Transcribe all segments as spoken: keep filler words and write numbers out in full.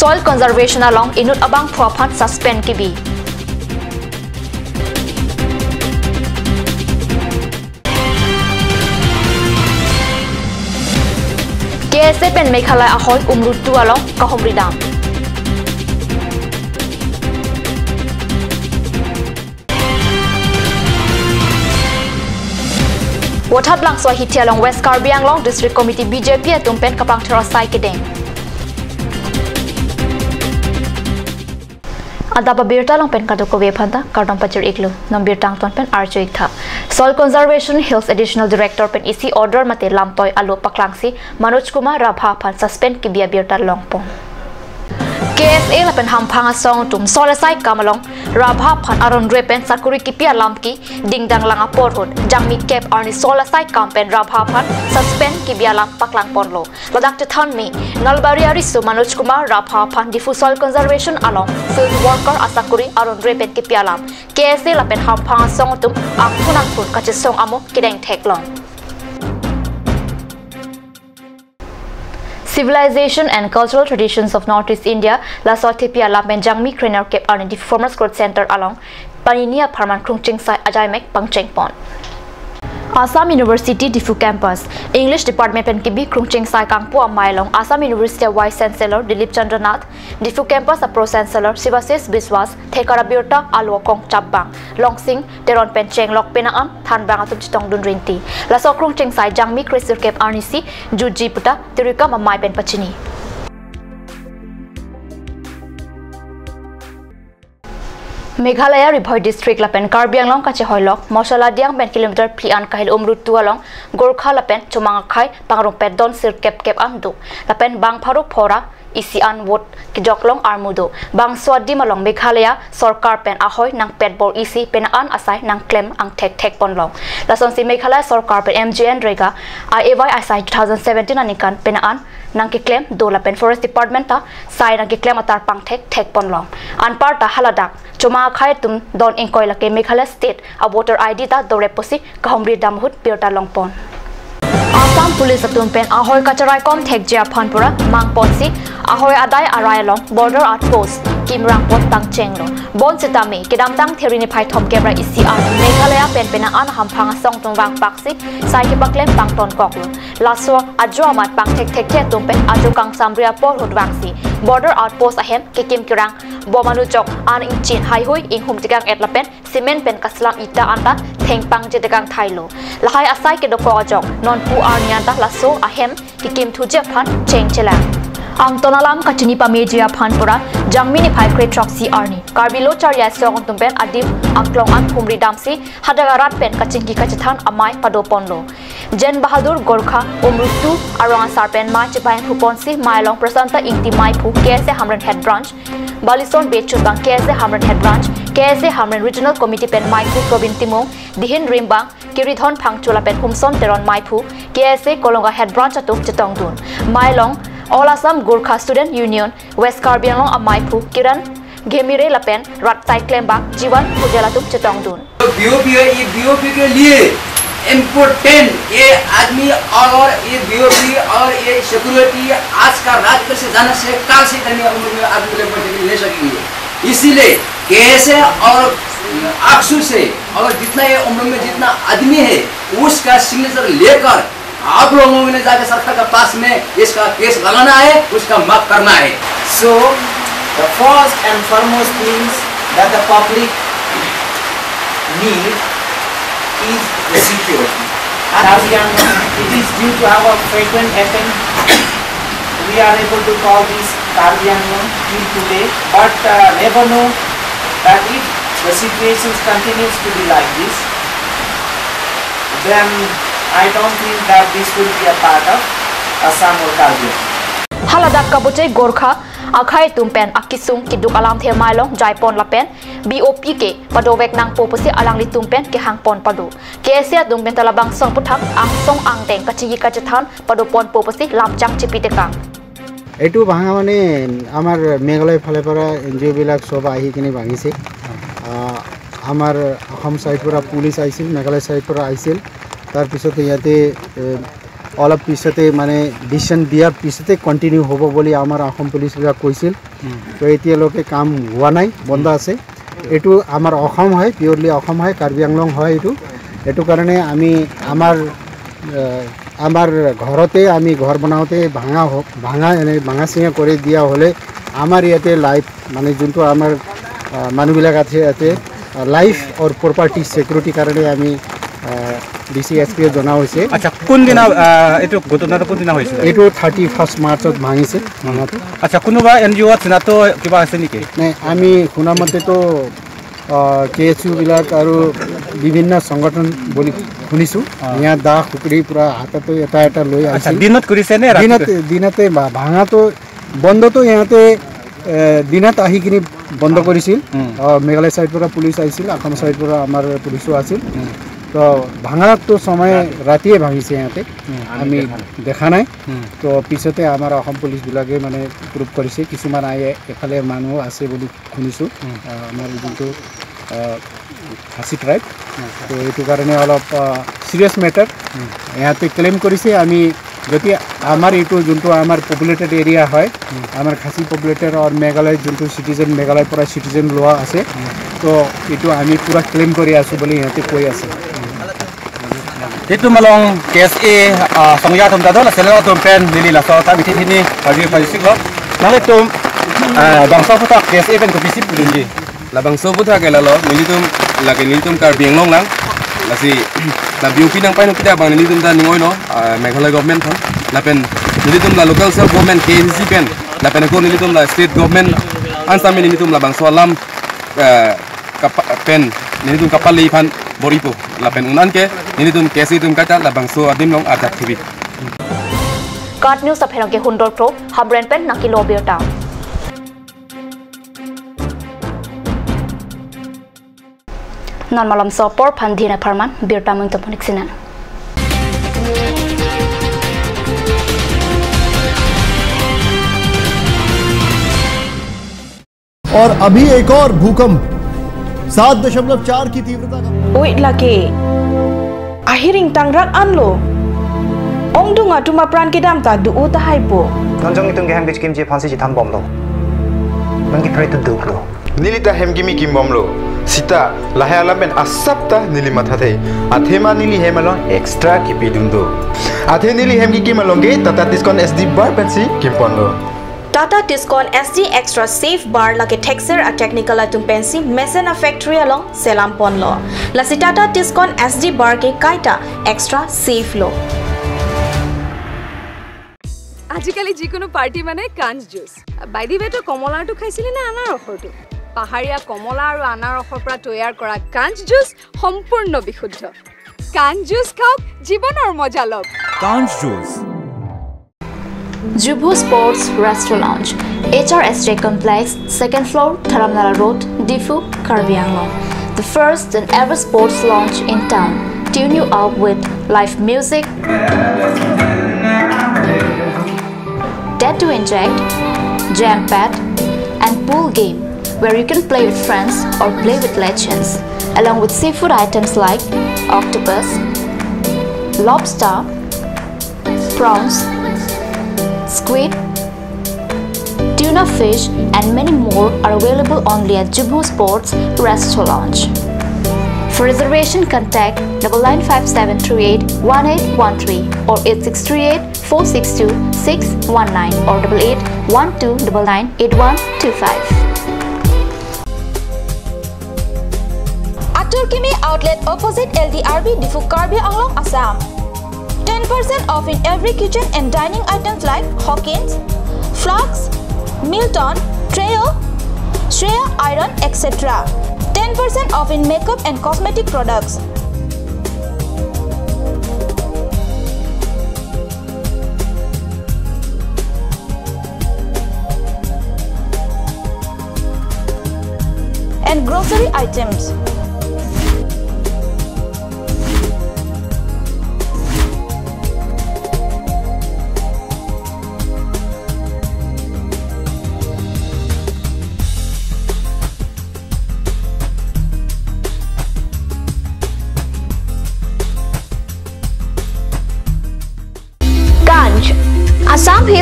Soil conservation along inut abangphu aphan suspend kebi. K S A pen Meghalaya ahoi Umruttu along kahumri dam. Vothatlangso ahithi along West Karbi Anglong District Committee B J P atum pen kapangthir asai kedeng. Adap abirta along pen kadokave aphanta kardom pajir-iklo. Non birta angton pen arju-ik tha. Soil Conservation Hills Additional Director pen isi order mate lamtoi alo paklangsi Manoj Kumar Rabha aphan suspend kebi abirta longpon. K S A lapen hamphang asong atum soil asai kam along Rabha aphan aron re pen sakuri kipi alam keding danglang apor ahut jangmi kep arni soil asai kam pen Rabha aphan suspend kebi alam paklangponlo. Ladak chethanmi Nalbari ariso Manoj Kumar Rabha aphan Diphu Soil Conservation along field worker asakuri aron re pen kepi alam K S A lapen hamphang asong atum angthun angthun kachesong amo kedeng theklong. Civilization and Cultural Traditions of North East India, laso athepi alam pen jangmi krenerkep arni Diphu Farmers Growth Center along panini apharman krungching sai ajaimek pangchengpon. Assam University Diphu Campus English Department pen kebi krungching sai kangpu amei along Assam University Vice Chancellor Dilip Chandra Nath, Diphu Campus a Pro Chancellor Sivasis Biswas, thekar abirta alo kong chapbang Longsing Teron pen chenglok penang an thanbang atum chetongdun rinti. Laso krungching sai jangmi kresirkep arnisi jutji puta tirikam amei pen pachini. Meghalaya Ri Bhoi District lapen Karbi Anglong kachehoilok Mosala Diang pen kilometer phli an kahil Umruttu along Gorkha lapen Chomang akhai pangrungpet don sirkep kep an do lapen bang pharo phora isi an vote kejoklong armu do. Bangso adim along Meghalaya sorkar pen ahoi nangpet bor-isi penang an asai nangklem angthek thekponlong. Lasonsi Meghalaya sorkar pen M G N Rega a-A Y asai two thousand seventeen aningkan penang an nangkeklem do lapen Forest Department ta sai nangkeklem atar pangthek thekponlong. Anparta haladak Chomang akhai atum don ingkoi lake Meghalaya State a voter I D ta dorep pusi kahumri dam ahut birta longpon. Assam Police atum pen ahoi kacharaikom thekji aphan pura mangponsi ahoi adai arai along border outpost kimrangpon pangchenglo. Bonsitame kedamtang Theri niphai thomkep ra isi an Meghalaya pen penang an hamphang asong atum vangpaksi sai kepaklem pangtonkoklo. Laso ajo amat pangthek thekthe atum pen ajo kangsamri apor ahut vangsi border outpost ahem kekim kerang bom anujok an ingchin haihui inghum tekang-et lapen cement pen kaslam ita anta thengpangji tekang thailo. Lahai asai kedokok ajok nonpu arni anta laso ahem kekimthuji aphan chengchelang. Angton alam kachini pameji aphan pura jangmi niphai kre throksi arni Karbi Lo Charli Asong atum pen adim aklong an humri damsi hadak arat pen kachingki kachethan amei padoponlo. Jen Bahadur Gorkha Umruttu arong asar pen mei chepahengphuponsi mei along Prasanta Ingti meiphu K S A Hamren Head Branch, Balison Bey chunbang K S A Hamren Head Branch, K S A Hamren Regional Committee pen meiphu Probin Timung, Dihin Rimbang, Kiridhon Phangcho lapen Humson Teron meiphu K S A Kolonga Head Branch atum chetongdun. Mei along All Assam Gorkha Student Union, West Karbi Anglong ameiphu Kiran Ghemire lapen rat sai klembang Jiwan Phujel atum chetongdun. BOP है, ये बीओपी के लिए इम्पोर्टेंट, ये आदमी और ये बीओपी और ये सिक्योरिटी आज का रात से जाना से काल से करने उम्र में आदमी को ले सकेंगे। इसीलिए केएसए और आक्सू से और जितना ये उम्र में जितना आदमी है, उसका सिग्नेचर लेकर आप लोगों ने जाके सरकार के पास में इसका केस लगाना है, उसका माफ करना है। So, the first and foremost things that the public need is the security. And as young, it is due to our frequent attempt, we are able to call this Karbi Anglong till today, but, uh, never know that if the situation continues to be like this, then I don't think that this will be a part of Assam or Karbi Anglong. Haladak kabuchai Gorkha akhai atum pen akisung kiduk alamthe mei along jaipon lapen BOP ke padovek nangpo pusi alanglitum pen kehangpon pado. KSA atum pen ta labangso aphuthak angsong angdeng kachingki kachethan padoponpo pusi lamchak chipi tekang. এইটো ভাঙা মানে আমাৰ মেঘালয় ফালৰ পৰা N G অ' বিলাক চব আহি কিনে ভাঙিছে। আহ, আমাৰ অসম চাইড পৰা পুলিচ আহিছিল, মেঘালয় চাইড পৰা আহিছিল। তাৰপিছতে ইয়াতে, এ, অলপ পিছতে মানে ডিচিশ্যন দিয়াৰ পিছতে কণ্টিনিউ হ'ব বুলি আমাৰ অসম পুলিচবিলাক কৈছিল। তো এতিয়ালৈকে কাম হোৱা নাই, বন্ধ আছে। এইটো আমাৰ অসম হয়, পিয়ৰলি অসম হয়, কাৰ্বি আংলং হয় এইটো। এইটো কাৰণে আমি আমাৰ, আহ, আমাৰ ঘৰতে আমি ঘৰ বনাওঁতে ভাঙা হ-, ভাঙা, এনে ভাঙা চিঙা কৰি দিয়া হ'লে আমাৰ ইয়াতে লাইফ, মানে যোনটো আমাৰ, আহ, মানুহবিলাক আছে ইয়াতে, আহ, লাইফ আৰু প্ৰপাৰ্টি ছিকিউৰিটিৰ কাৰণে আমি, আহ, ডি চি এছ পি জনা হৈছে। আচ্ছা, কোনদিনা, আহ, এইটো ঘটনাটো কোনদিনা হৈছিলে? এইটো থাৰ্টি ফাৰ্ষ্ট মাৰ্চত ভাঙিছে, ভাঙাটো। আচ্ছা, কোনোবা এন জি অ'ত চিনাক্ত কিবা আছে নেকি? নাই, আমি শুনা মতেতো, আহ, কে এছ ইউ বিলাক আৰু বিভিন্ন সংগঠন বুলি শুনিছো। ইয়াত দা খুকুৰি পুৰা হাততো এটা এটা লৈ আচ্ছা, আহিছিল। দিনত কৰিছে নে ৰাতি? দিনতে, দিনতে বা-, ভাঙাটো বন্ধটো ইহঁতে, এ, দিনত আহি কিনি বন্ধ কৰিছিল। উম। অ, মেঘালয় চাইড পৰা পুলিচ আহিছিল, অসম চাইড পৰা আমাৰ পুলিচো আছিল। উম। তো ভাঙাটো সময় ৰাতিয়ে ভাঙিছে ইহঁতে। উম। আমি দেখা নাই। উম। তো পিছতে আমাৰ অসম পুলিচবিলাকে মানে প্ৰুভ কৰিছে, কিছুমান আহে, এফালে মানুহ আছে বুলি শুনিছোঁ। উম। আ, আমাৰ যোনটো, আ, খাচী ট্ৰাইব। উম। তো এইটো কাৰণে অলপ, আ, ছিৰিয়াছ মেটাৰ। উম। ইহঁতে ক্লেইম কৰিছে, আমি যদি আমাৰ এইটো যোনটো আমাৰ পপুলেটেড এৰিয়া হয়, উম। আমাৰ খাচী পপুলেটেড আৰু মেঘালয় যোনটো চিটিজেন, মেঘালয়ৰ পৰা চিটিজেন লোৱা আছে, উম। তো এইটো আমি পুৰা ক্লেইম কৰি আছোঁ বুলি ইহঁতে কৈ আছে। Ilitum along K S A, ah, songja atum ta do, la seleng atum pen neli laso ta bithi thini pagi pagi siklo. Nanglitum, ah, bangso aphuthak K S A pen kopisi pudunji? Labangso aphuthak ke lalo, nelitum lake nelitum Karbi Anglong lang. Lasi la B O P nangpai nangkida abang nelitum ta ning-oilo, ah, Meghalaya government aphan. Lapen nelitum la local self government K A C C pen. Lapen ako nelitum la state government ansa pen nelitum labangso alam, eh, kapa-, pen nelitum kapale aphan bor-ipo. Lapen un-an ke nelitum K S A atum kaita labangso adim along arjap thebi. KAT News apherang ke hundor pro, Hamren pen nangkelo birta. Non malom so apor aphan dhina pharman, birta mung toponik sinan. और अभी एक और भूकंप सात दशमलव चार की तीव्रता का। Oi lake. Ahiring tangrak anlo. Ongdung atum apran kedam ta do-o tahai po. Non jong itum ke hem kechikimji aphansi chethan bomlo. Non ke pray to duklo. Neli ta hem kimi kim bomlo. Sita, lahai alam pen asap ta neli mathathe. Athema neli hem along extra kipidun do. Athe neli hem kikim along ke Tata Tiscon S D bar pensi kim ponlo. Tata Tiscon S D Extra Safe Bar lake thekser a-technical atum pensi mesen a-factory along selam ponlo. Lasi Tata Tiscon S D Bar ke kaita extra safe lo. আজিকালি যিকোনো পাৰ্টি মানে কাঞ্চ juice. By the way, তই কমলাৰটো খাইছিলি নে আনাৰসৰটো? পাহাৰীয়া কমলা আৰু আনাৰসৰ পৰা তৈয়াৰ কৰা কাঞ্চ জুচ সম্পূৰ্ণ বিশুদ্ধ। কাঞ্চ জুচ খাওক, জীৱনৰ মজা লওক। Kanch Juice. Jubhu Sports Restaurant Lounge, H R S J Complex, second floor, Dharamnala Road, Diphu, Karbi Anglong. The first and ever sports lounge in town. Tune you up with live music, dead to inject, jam pad, and pool game where you can play with friends or play with legends, along with seafood items like octopus, lobster, prawns, squid, tuna fish, and many more are available only at Jubhu Sports Restaurant Lounge. For reservation, contact double nine five seven three eight one eight one three or eight six three eight four six two six one nine or double eight one two double nine eight one two five. Atur Kimi Outlet, opposite L D R B, Diphu, Karbi Anglong, Assam. Ten percent off in every kitchen and dining items like Hawkins, Flask, Milton, Trio, Shreya Iron, et cetera. Ten percent off in makeup and cosmetic products. And grocery items.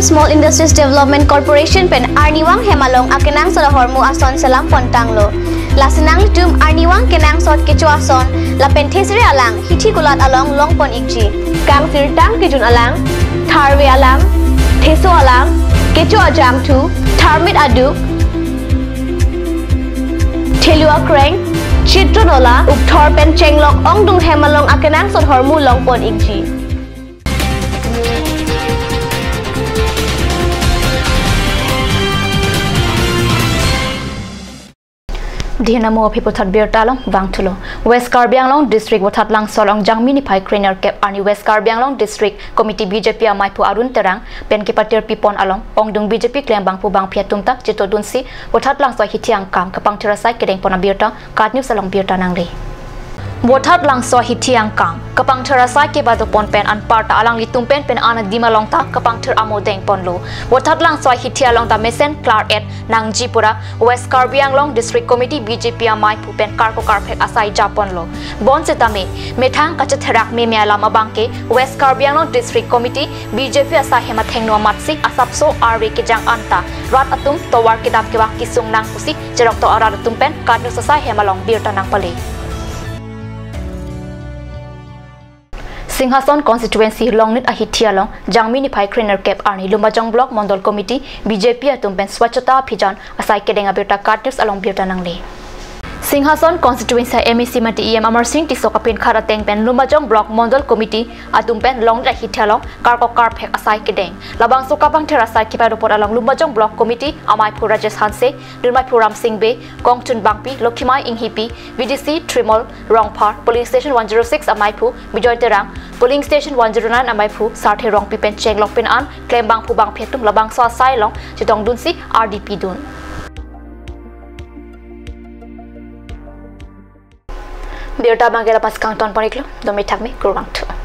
Small Industries Development Corporation pen arnivang hem along akenangsot ahormu ason selam pon tanglo. Lasi nanglitum arnivang kenangsot kecho ason lapen thesere alang hithi kulat along long pon ikji. Kangsirtang kejun alang, tharve alang, theso alang, kecho ajangthu, tharmit aduk, thelu akreng, chitron ola, ukthor pen chenglok ongdung hem along akenangsot ahormu long pon ikji. Dihna mo aphi puthot birta along vangthulo. West Karbi Anglong District Vothatlangso along Jangmi niphai krenerkep arni West Karbi Anglong District Committee B J P amaiphu Arun Terang pen kepatirpi pon along ongdung B J P klembangphu bangphi atum ta chetongdunsi Vothatlangso hithi angkang kapangthir asai kedeng pon abirta KAT News along birta nangle. Vothatlangso hithi angkang kapangthir asai kebado pon pen anparta alanglitum pen pen an adim along ta kapangthir amo deng ponlo. Vothatlangso hithi along ta mesen klar-et nangji pura West Karbi Anglong District Committee B J P amaiphu pen karko karphek asai ja ponlo. Bonsetame methang kachetherak meme alam abangke West Karbi Anglong District Committee B J P asai hem athengno amatsi asapso arve kejang anta rat atum tovar kedam kevang kesung nang pusi cheroktok arat atum pen KAT News asai hem along birta nangpale. Singhason constituency Longnit ahithi along Jangmi niphai krenerkep arni Lumbajong Block Mondol Committee B J P atum pen Swachhata Abhijan asai kedeng abirta KAT News along birta nangle. Singhason constituency M A C mate E M Amarsing Tisso kapinkhat ateng pen Lumbajong Block Mondol Committee atum pen Longnit ahithi along karko karphek asai kedeng. Labangso kapangthir asai kebado pon along Lumbajong Block Committee amaiphu Rajesh Hanse, dunmaiphu Ramsing Bey, kongchun bangpi Lokhimai Inghipi, V D C Trimol Rongphar, Polling Station one zero six amaiphu Bijoy Terang, Polling Station one zero nine amaiphu Sarthe Rongpi pen chenglok pen an klembangphu bangphi atum labangso asai along chetongdunsi ardi pidun. Birta abangke la-an pen kangton pon iklo, dome thakme, kurvangthu.